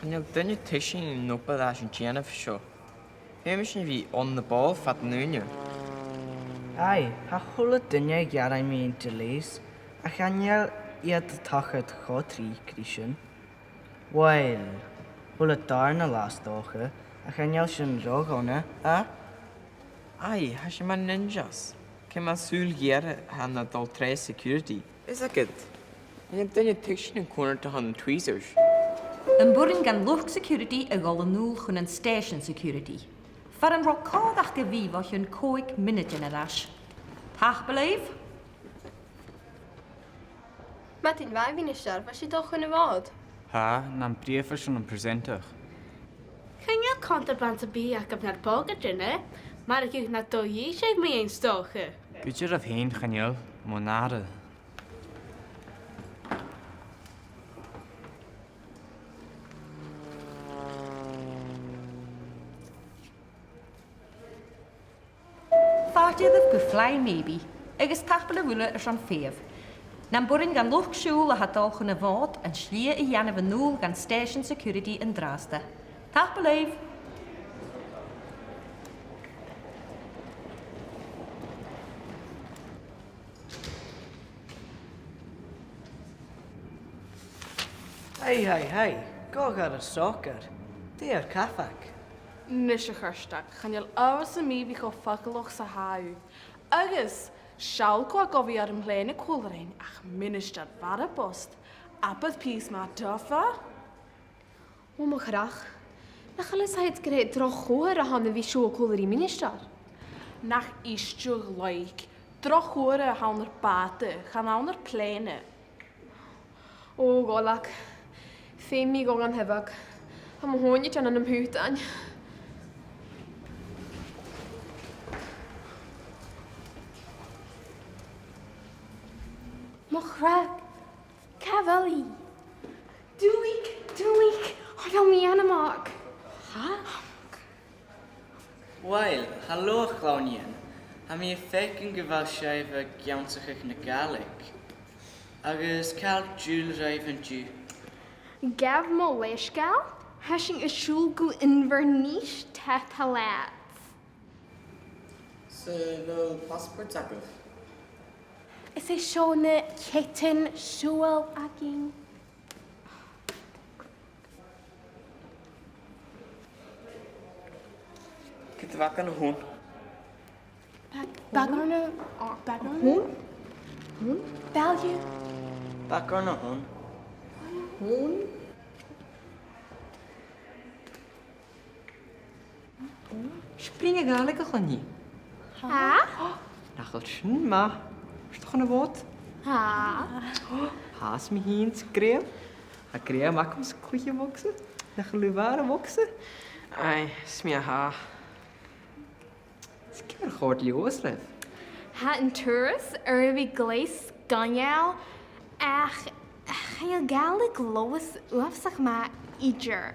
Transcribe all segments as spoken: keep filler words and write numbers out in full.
Chan eil duine a' tuigsinn an obair a tha sinn a' dèanamh an seo. Feumaidh sinn a bhith on the ball fad an ùine. Aidh, tha a h-uile duine a' gearain mu delays, ach chan eil iad a' tachairt cho tric ri sin. Uill, a h-uile dàrna latha 's dòcha, ach chan eil sin ro dhona, a? Aidh, tha sinn mar ninjas. Ciamar a tha sùil gheur a tha na dhol tro security? Is agad. Chan eil duine a' tuigsinn an cunnart a th' ann an tweezers. Am b' urrainn dhan luchd security a dhol a-null chun an station security? Far an robh còir aca a bhith bho chionn còig mionaidean air ais. Tapadh leibh. Madainn mhath, a Mhinistear, bha sibh a' dol chun a' Mhòd? Tha, nam briathar son am presenter. Chan eil contraband sam bith agaibh nur pòcaidean, eh? Mar a chì sibh, na do dh'ith sibh mi fhèin 's dòcha. Gu dearbh fhèin chan eil, mo nàire. Fàilte dhuibh gu Fly Maybe, agus tapadh leibh uile airson feitheamh. Nam b' urrainn dhan luchd-siubhail a tha a' dol chun a' Mhòd an slighe a dhèanamh a-null dhan station security an-dràsta. Tapadh leibh! Hey, hey, hey, gabh air an socair. Dè ur cabhag? Nis, a Chairstìona, chan eil uabhas sam bith cho faiceallach 's a tha thu. Agus seall cò tha gu bhith air an plèana còmhla rinn ach Ministear Bharabhost. Abair pìos math dufa. Ò mo chreach, nach eil fhios agad gur e droch-chomharra a th' ann a bhith a' siubhal còmhla ri ministear? Nach èist thu, a Ghleidhig, droch-chomharra a th' ann air bàta, chan ann air plèana. Ò, a Dhòmhnaill, feumaidh mi a dhol dhan taigh-bheag. Tha mo thòin a' dèanamh nam putain. Mo chreach, càit a bheil i? Dùisg, dùisg, tha mi ann am mac. Tha? Uill, halò, a chloinnean. Tha mi a' faicinn gu bheil sibh ag ionnsachadh na Gàidhlig. Agus càit an do dh'fhuiling sibh an-diugh? Gabh mo leisgeul, tha sinn a' siubhal gu Inbhir Nis, tapadh leat. 'S a bheil passport agaibh? Is e seo na ceidean siubhail againn. Cò bheag a th' ann? Bag, bag ann a, bag ann a. Hòn? Hòn? Value. Bag ann a hòn. Hòn? Spring a' Ghàidhlig, a chloinn. Tha? Nach eil sin math. Is dòcha na bhòt. Tha. Tha, 's mi fhìn 's Graham. Tha Graham agam sa chluiche bhogsa. Nach eil thu a' bhàrr a' bhogsa? Aidh, 's mi a tha. Is ciamar a chòrd Leòdhas ribh? Tha an turas air a bhith glè sgoinneil, ach chan eil Gàidhlig Leòdhais uabhasach math idir.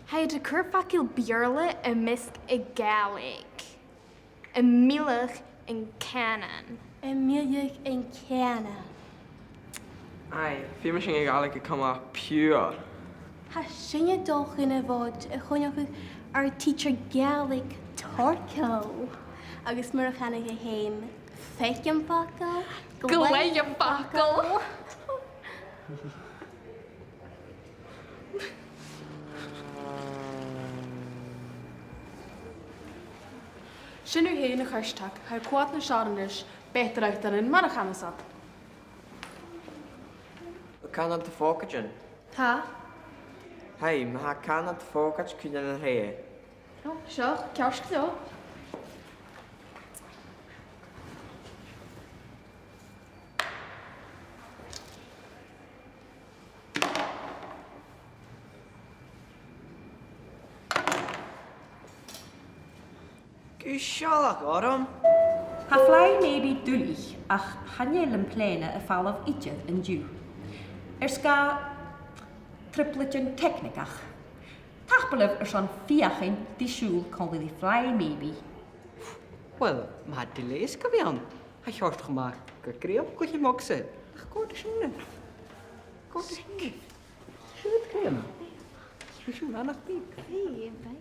Tha iad a' cur facal Beurla am measg a' Ghàidhlig. Am milleadh an cànan. Am milleadh an cànan. Aidh, feumaidh sinn a' Ghàidhlig a chumail pure. Tha sinne a' dol chun a' Mhòid a choinneachadh ar teacher Gàidhlig Torcuil. Agus mar a chanadh e fhèin, feicim facal, glaoim facal. Sin thu fhèin, a Chairstìona, tha e a' coimhead nas fheàrr a-nis, better out than in, mar a chanas iad. A bheil cànan de phòcaidean? Tha. Hey, ma tha cànan de phòcaid, cuir e na thràigh. Ò, seo, ceart gu leòr. Gu sealladh orm. Tha Fly Maybe duilich, ach chan eil am plèana a' falbh idir an-diugh. Air sgàth trioblaidean teicnigeach. Tapadh leibh airson feuchainn ri siubhal còmhla ri Fly Maybe. Uill, ma tha delays gu bhith ann, tha e a' còrdadh cho math gu Graham a' cluiche bhogsa. Nach còrd sin ribh? Còrd sin ribh? Siuthad, Graham. Bidh sinn a' faighneachd. Bidh, bidh.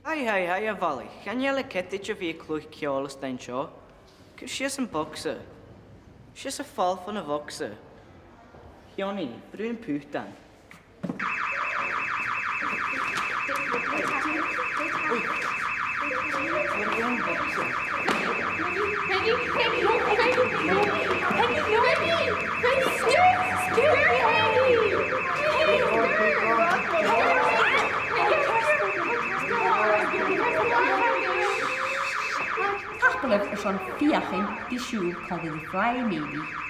Hai, hai, hai, a bhalaich. Chan eil e ceadaichte a bhith a' cluich ceòl a-staigh an seo. Cuir sìos am bogsa. Sìos am falbh bhon a' bhogsa. Johnny, brùth am putan. Tapadh leibh airson feuchainn ri siubhal còmhla ri Fry Mealy.